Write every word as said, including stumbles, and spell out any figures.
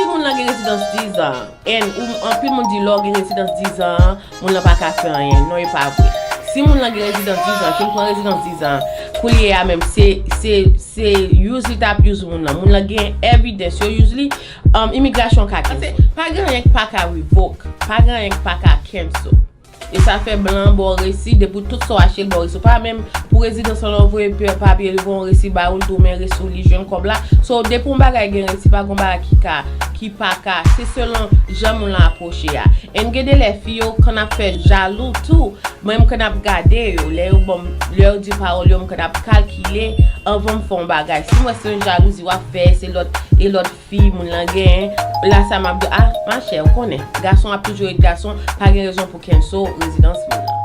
Moun lan gen rezidans dizan, and ou, anpil moun di lè w gen rezidans dizan an, moun lan pa ka fè anyen. Non, e pa vre. Si moun lan gen rezidans dizan, fin pran rezidans dizan, koulye a menm, se, se, se use li t ap use moun lan. Moun lan gen evidence, yo use li, um, imigrasyon ka cancel. Pa gen anyen k pa ka revoke, pa gen anyen k pa ka cancel. E sa fè blan ba w resi, depi w tout sa w achte l ba w resi. Ou pa menm pou rezidans lan lè w voye papye li voye yon resi ba ou, l di w men resi w li jwenn kòb la. So, depi yon bagay gen resi, pa gen yon bagay ki ka, ki pa ka. Se selon jan moun lan apwoche a. And gen de lè fi yo konn ap fè jalou tou. Mwen m konn ap gade yo, lè yo ban m, lè yo di pawòl yo, m konn ap kalkile anvan m fè yon bagay. Si m wè se yon jalouzi w ap fè, se lòt, e lòt fi moun lan genyen, la sa m ap di, ah, machè, ou konnen, gason ap toujou ret gason, pa gen rezon pou cancel rezidans moun lan.